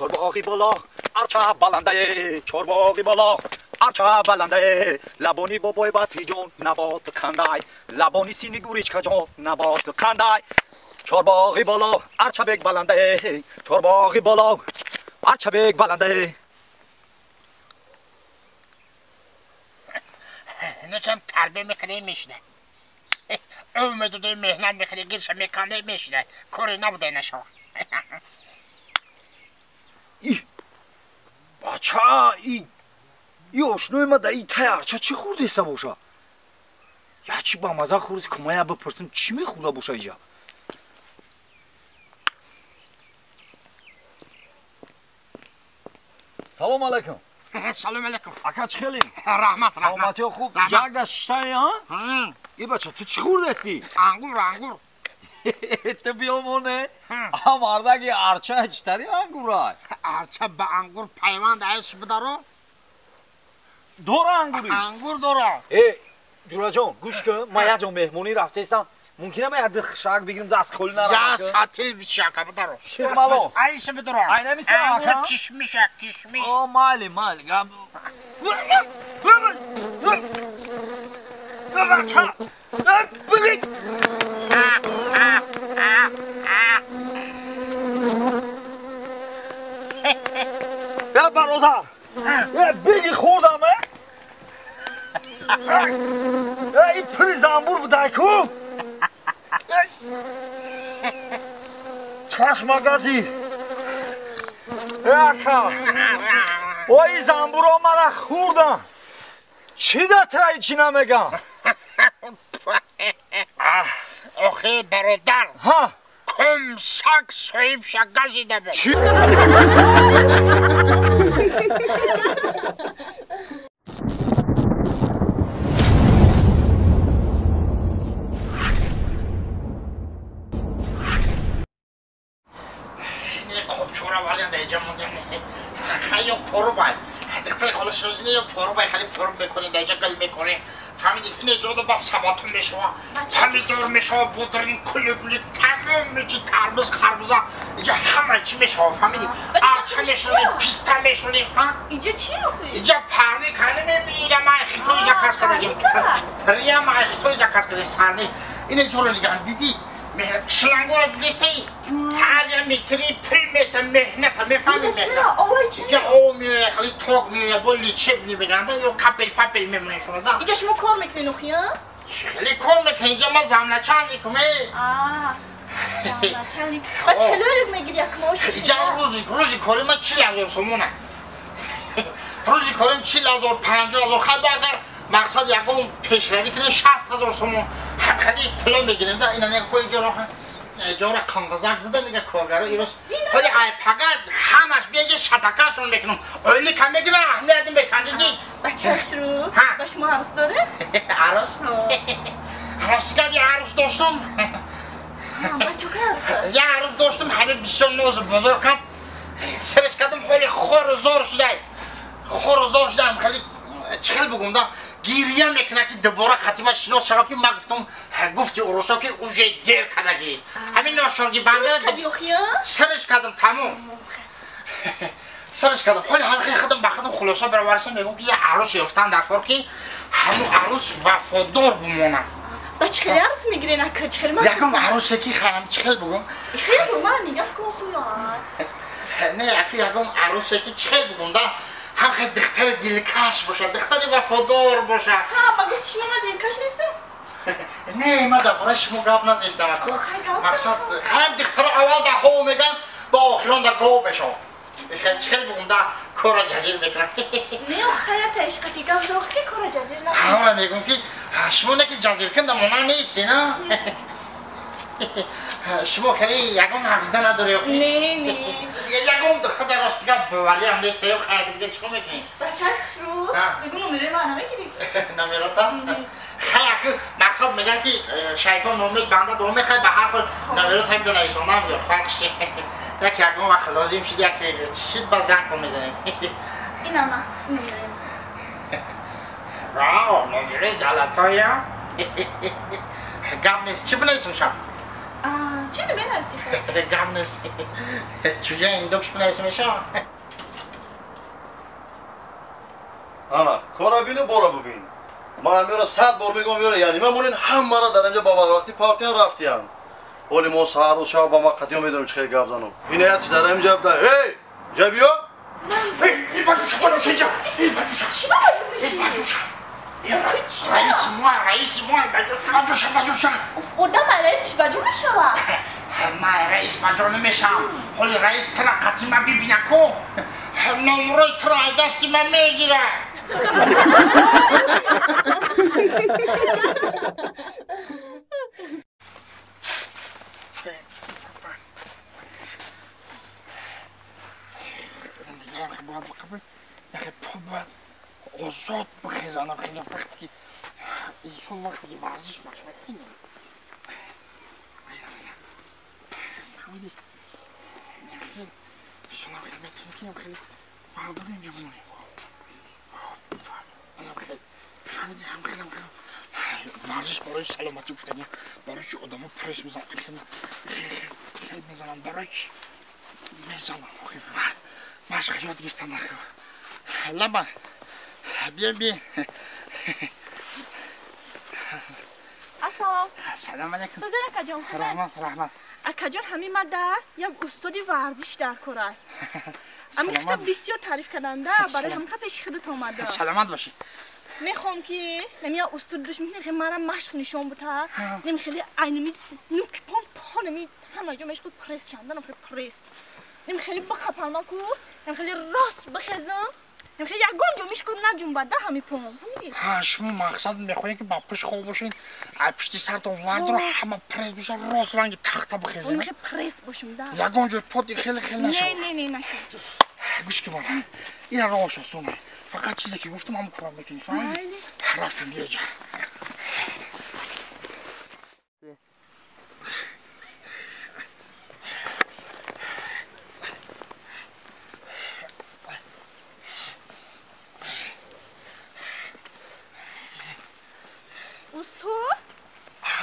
Чорбоғи боло арча баландае, чорбоғи боло арча баландае, лабони бобой Барфиҷон набот қандай, лабони сини гуричкаҷон набот қандай. Чорбоғи боло арчабек баландае, чорбоғи боло арчабек баландае. Некам тарбия мекунем мешида. Ов медодаи меҳнат мекунӣ, гирша меканда мешида. Коре набуда нашава. И бача, и ошнои ма да и тай арча чӣ хӯрдеста боша? Я чӣ ба маза хӯрд, кумая бипурсим, чӣ мехӯрда боша иҷа? Салом алайкум. Салом алайкум. Ака чӣ хелӣ? Раҳмат, раҳмат. Саломатиё хуб? Ҷак да шиштани, а? И бача, ту чӣ хӯрдастӣ? Ангур, ангур. Ту биёмоне? А мардаги арча читари ангурай? Арча ба ангур пайванд айш бидаро? Дора ангури? Ангур дора. Э, ҷураҷон, гӯш кун, ман як ҷо меҳмонӣ рафтаистам. Мумкин ама як шак бигирим, даст холӣ нарам. Я сатил бишака бидаро. Ширмало. Айш бидаро. Ай намиса ака? Ангур кишмиша, кишмиш. О, майли, майли. Бача! Бигир! Я бародар! Я биги хӯрдам, э? Э, и пури замбур будай ку? Чашмагази! Э, ака! Ой, замбуро мара хӯрдам! Чӣ да траи чӣ намегам? Охе, бародар! Ҳа? Кум саг соҳибша газида буд. Чӣ? Қобчора валиан дар иҷа мондан. Хай ё пору бай. Духтари хола шуд, ё пору бай, хеле пору мекунем, дар иҷа гил мекунем. Фаҳмидӣ, ин иҷода баъд сабатон мешава, помидор мешава, бодринг, клубник, тамом мечи, тарбуз, харбуза, иҷа ҳама чӣ мешава, фаҳмидӣ? Арча мешонем, писта мешонем, ҳа? Иҷа чӣ охи? Иҷа парник, ҳане мебинӣ, ира ман хитой заказ кардагим. Прямо ман хитой заказ кардагим, сарник. Ин иҷоро нигаҳ, дидӣ? Шлангора дидистаи? Ҳар я метри пул меша, меҳната, мефаҳмӣ меҳнат. Иҷа об меояд, хеле ток меояд, бо лечебный мегӯянд, ё капел-папел мемонед шумо, да? Иҷа шумо кор мекунед, охи, а? Хеле кор мекунед, иҷа ман замначальникум, э? Замначальник. Ба чӣ хеле ойлук мегирӣ, як маош чӣ? Иҷа рӯзи кори ман 40 000 сомона. Рӯзи корим 40 000, 50 000, хай агар мақсад ягон пешравӣ кунем 60 000 сомон. Хеле пуло мегирем, да? Ина нигоҳ кун, иҷаро иҷора қанғазак зада нига коргаро ирос. Ҳоли ай пага ҳамаш биеҷа шатакашон мекунам. Ойлика мегирам, аҳамият метан, дидӣ? Бача хушрӯ, ба шумо арӯс доред? Арӯс? Рости гап, я арӯс доштум. Я арӯс доштум, ҳамин бисёр нозу бозор кард. Сириш кардам, ҳоли хору зор шудай. Хору зор шудаам, хеле чӣ хел бугум, да? Гирия мекунад ки дубора хатима шинос шава, ки ман гуфтум, гуфти урусо ки уже дер кардагӣ. Ҳамин ношорги банда сириш кардам, тамом. Сириш кардам. Ҳоли ҳамин худам ба худам хулоса бароварсам, мегӯм ки я арӯс ёфтан дар кор, ки ҳамун арӯс вафодор бимонад. Ба чӣ хеле арӯс мегирен, ака? Чӣ хеле Ягон арӯсе ки хаям, чӣ хел бугум? Хеле бу, ман нигаҳ кун, хуён. Не, аки ягон арӯсе ки чӣ хел бугум, да? Ҳам хел духтари дилкаш бошад, духтари вафодор бошад. Ҳа, ба гуфти шумо ман дилкаш нестам? Не, ман дар бораи шумо гап назестам. Мақсад хаям духтаро аввал дар ҳов меган, ба охирон дар гов мешавад. Чӣ хел бугум, да, корра ҷазир мекунад. Не, хаята ишқати гап зох ки корра ҷазир накунад. Ҳамра мегӯм ки шумо не ки ҷазиркун да монанд нестӣ, на? Шумо хеле ягон ҳақзида надорӣ охи? Не, не. Ягон духтар дар рости гап бовариам нест, ё хайр дига чӣ кор мекунӣ? Бачак хушрӯ, мегӯ номерои ман намегирӣ? Номерота? Хай аки мақсад мегӯянд ки шайтон номед банда доме, хай ба ҳар ҳол номерота ҳамида нависондам, ё фарқ чи. Як ягон вақт лозим шид, як шид ба занг кун мезанем. Инама, номерои. Вау, номерои золотоя. Гап нест. Чӣ бинависам шаб? Чизе менависи хел? Гап нест. Чуҷа индокш менависа мешава? Ана, кора бину, бора бубин. Ман ҳамёра 100 бор мегӯям, ёра, яъне ман монин ҳаммара дар инҷа ба барвақти партиян рафтиян. Ҳоли мо саҳар рӯз шаб ба ма қатиён медонем чӣ хел гап занам. Инаятш дар ҳамин ҷаб да. Эй, ҷа биё. Эй, баҷуша, баҷуша, ҷа. Эй, баҷуша. Чӣ ба баҷуша? Эй, баҷуша. Раиси мо, раиси мо, баҷуша, баҷуша, баҷуша. Уф, одам раисиш баҷо мешавад. Ман раис баҷо намешавам. Ҳоли раис тира қатӣ ма бибина ку. Номрои туро аз дасти ман мегирад. Озод бихезанам хеле вақте ки инсон вақте ки варзиш мешавад. Фаҳмидӣ? Инсонам хеле метавонӣ ки хеле вардорем ҷамонем. Фаҳмидӣ? Ҳам хеле варзиш барои саломатӣ гуфтагӣ, барои чи одамо пресс мезананд, хеле мезананд, барои чи мезананд. Машқ ёд гирифтан накун. Лаба биё, биё. Ассалом. Салом алейкум. Созер акаҷон. Раҳмат, раҳмат. Акаҷон, ҳамин мада як устоди варзиш дар кора. Ами хита бисёр таъриф карданда, барои ҳамин пеши худат омада. Саломат бошӣ. Мехоҳам ки намия устод душ мекунем, хеле мара машқ нишон бута. Неми хеле айнами нук пом по нами ҳама ҷо мешхуд пресс чандан, хеле пресс. Неми хеле бақапанма ку, неми хеле рост бихезам. Неми хеле ягон ҷо мешкуд наҷунбада ҳами пом. Фаҳмидӣ? Ҳа, шумо мақсад мехоҳед ки ба пушт хоб бошед, аз пушти сартон вардро ҳама пресс бошад, рост ранги тахта бихезед. Неми хеле пресс бошум да. Ягон ҷо пот хеле хеле нашавад. Не, не, не, нашавад. Гӯш ки мана. Ина роҳаш осоне. Фақат чизе ки гуфтам ҳамон корро мекунӣ, фаҳмидӣ? Рафтем, биё ҷа. Устод?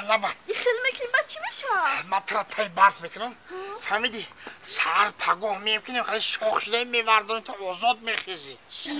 Лаба. И хел мекунем, баъд чӣ мешавад? Ман тура таи барф мекунам, фаҳмидӣ? Саҳар пагоҳ мемкунем, хеле шох шуда мевардонем, то озод мехезӣ. Чӣ?